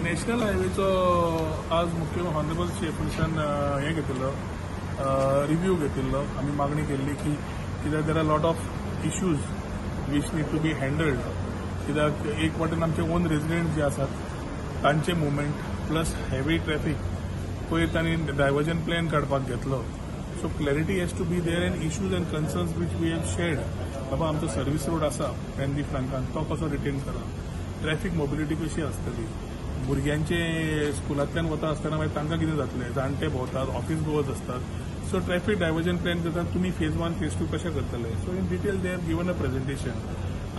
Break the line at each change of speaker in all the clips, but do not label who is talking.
National हायवेचो आज मुख्य honourable chief मिनिस्टरान हें घेतिल्लो, रिव्यू घेतिल्लो. आमी मागणी केल्ली की कित्याक there are lot of issues which need to be handled. कित्याक एक वाटेन आमचे ओन रेजिडेंट जे आसात तांचे मुवमेंट प्लस हेवी ट्रॅफिक, पयर तांणी डायवर्जन प्लॅन काडपाक घेतलो. So clarity has to be there and issues and concerns which we have shared. बाबा आमचो सर्वीस रोड आसा पेन दी फ्रांकान, तो कसो रिटेन करा, ट्रॅफिक मोबिलिटी कशी आसतली, भुरग्यांचे स्कुलांतल्यान वता आसतना मागीर तांकां कितें जातलें, जाणटे भोंवतात, ऑफिस गोवर्स आसतात. सो ट्रॅफिक डायवर्जन प्लॅन करतात तुमी फेज 1 फेज 2 कशें करतले. So in detail they have given a presentation.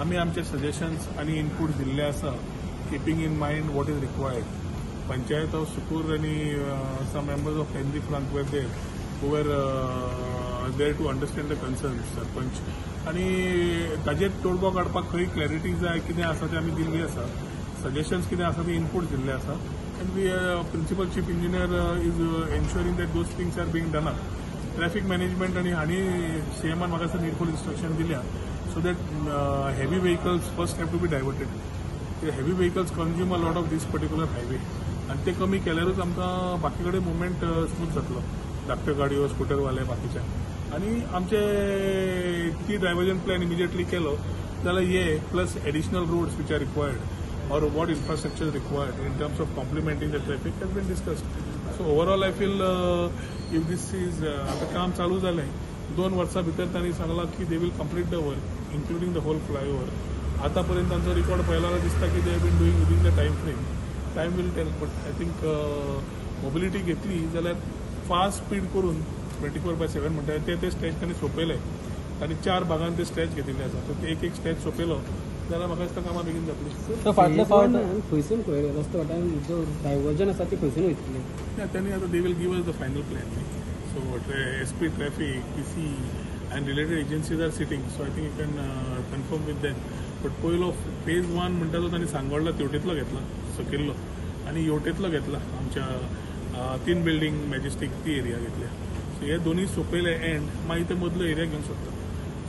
आमी आमचे सजेशन्स आनी इनपूट दिल्ले आसा, keeping in mind what is required. Panchayat of Sukur आनी some members of Penha de Franca were there who were there to understand the concerns, sarpanch. आनी ताजेर तोडगो काडपाक खंय क्लॅरिटी जाय कितें आसा तें आमी दिल्ली आसा, सजेशन्स कितें आसा ते इनपूट दिल्ले आसा. And we principal chief engineer is ensuring that those things are being done up. Traffic management आनी हांणी सीएमान म्हाका दिसता निडफूल इन्स्ट्रक्शन दिल्या, so that heavy vehicles first have to be diverted. Heavy vehicles consume a lot of this particular highway आनी ते कमी केल्यारूच आमकां बाकी कडेन मुवमेंट स्मूथ जातलो, धाकट्यो गाडयो, स्कुटरवाले बाकीचे. आनी आमचे ती डायवर्जन प्लॅन इमिजिएटली केलो जाल्यार हे plus additional roads which are required or what infrastructure is required in terms of complementing the traffic has been discussed. So overall I feel if this is आता काम चालू जालें, 2 वर्सां भितर तांणी सांगलां की they will complete the work including the whole flyover. आतापर्यंत तांचो रिकॉर्ड पळयलो जाल्यार दिसता की they have been doing within the time frame. Time will tell, but I think mobility घेतली जाल्यार फास्ट स्पीड करून 24/7 म्हणटा ते ते स्ट्रेच तांणी सोंपयले आनी 4 भागान ते स्ट्रेच घेतिल्ले आसा. सो ते एक एक स्ट्रेच सोंपयलो जाल्यार म्हाका दिसता कामां बेगीन जातली.
फाटले फावट खंयसून खंय रस्तो वाठारान जो डायवर्जन आसा ती खंयसून वयतली
ना तांणी आतां they will give us the final plan. So SP traffic, PC and related agencies are sitting, so I think you can confirm with them. But पयलो फेज 1 म्हणटा तो तांणी सांगोडला तेवटेंतलो घेतला सकयल्लो आनी हेवटेंतलो घेतला आमच्या 3 बिल्डींग मॅजेस्टीक ती एरिया घेतल्या. सो हे दोन्ही सोंपयले एंड मागीर ते मदलो एरिया घेवंक सोदता.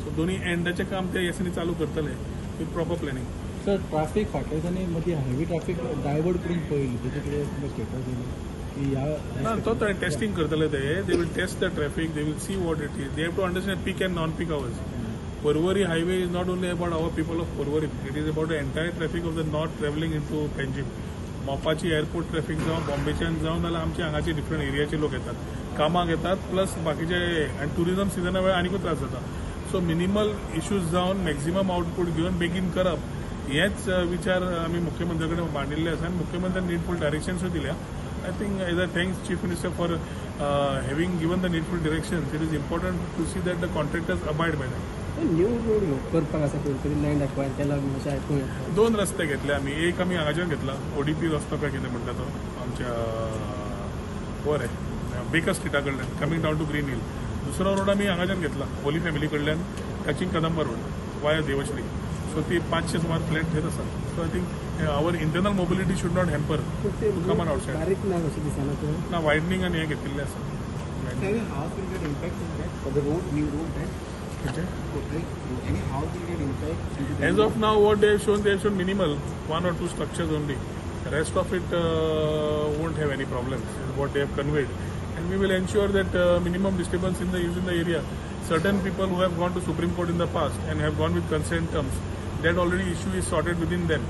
सो दोन्ही एंडाचें काम ते दिसांनी चालू करतले with proper planning.
Sir, traffic फाटल्या दिसांनी मदीं हायवे ट्रॅफिक डायवर्ट करून पळयली, तेजे कितें स्टेटस येयलें की ह्या
ना तो टेस्टिंग करतले ते. They will test the traffic, they will see what it is. They have to understand peak and non peak hours. Porvorim highway is not only about our people of Porvorim, it is about the entire traffic of the north travelling into Panjim. मोपाची airport traffic जावं, बॉम्बेच्यान जावं, नाल्यार आमच्या हांगाचे different एरियाचे लोक येतात, कामाक येतात, plus बाकीचे आनी ट्युरिजम सिजना वेळार आनीकूय त्रास जाता. सो मिनिमल इश्यूज जावन मॅक्झिमम आउटपूट घेवन बेगीन करप हेच विचार आमी मुख्यमंत्र्या कडेन मांडिल्ले आसा आनी मुख्यमंत्र्यान निडफूल डायरेक्शन्सूय दिल्या. I think as I thanks chief minister for having given the needful directions. It is important to see that the contractors abide by that.
New road करपाक आसा खंय तरी लँड एक्वायर केला अशें आयकूंक येता.
2 रस्ते घेतले आमी, एक आमी हांगाच्यान घेतला ओडीपी रस्तो काय कितें म्हणटा तो आमच्या वर आहे बेकर स्ट्रिटा कडल्यान coming down to Green Hill. दुसरो रोड आमी हांगाच्यान घेतला होली फॅमिली कडल्यान touching Kadamba road via Devashree. So ती 500 सुमार फ्लॅट थंयच आसा. So I think our internal mobility should not hamper to come on outside.
बारीक ना कशें दिसना ते
ना वायडनींग आनी हें घेतिल्लें आसा.
How will get impact in that for the road, new road that? How will it impact?
As of now, what they have shown minimal, 1 or 2 structures only. The rest of it won't have any problems, is what they have conveyed. And we will ensure that minimum disturbance in the use in the area. Certain people who have gone to Supreme Court in the past and have gone with consent terms, that already issue is sorted within them.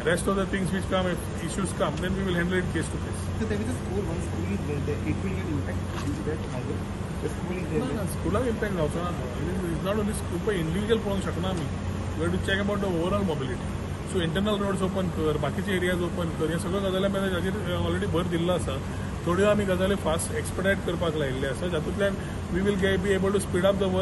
Rest of the things which come, if issues come, then we will handle it case to case.
So there is a school, one school is there, it will get impact into that highway. The school is there.
No, स्कुलाक impact जावचो ना. It's not only school, पण individual पळोवंक शकना आमी. We have to check about the overall mobility. So internal roads open कर, बाकीचे areas open कर, हे सगळ्यो गजाली आमी हाजेर ऑलरेडी भर दिल्लो आसा. थोड्यो आमी गजाली फास्ट एक्सपेडायट करपाक लायिल्ले आसा, जातूंतल्यान we will be able to speed up the work.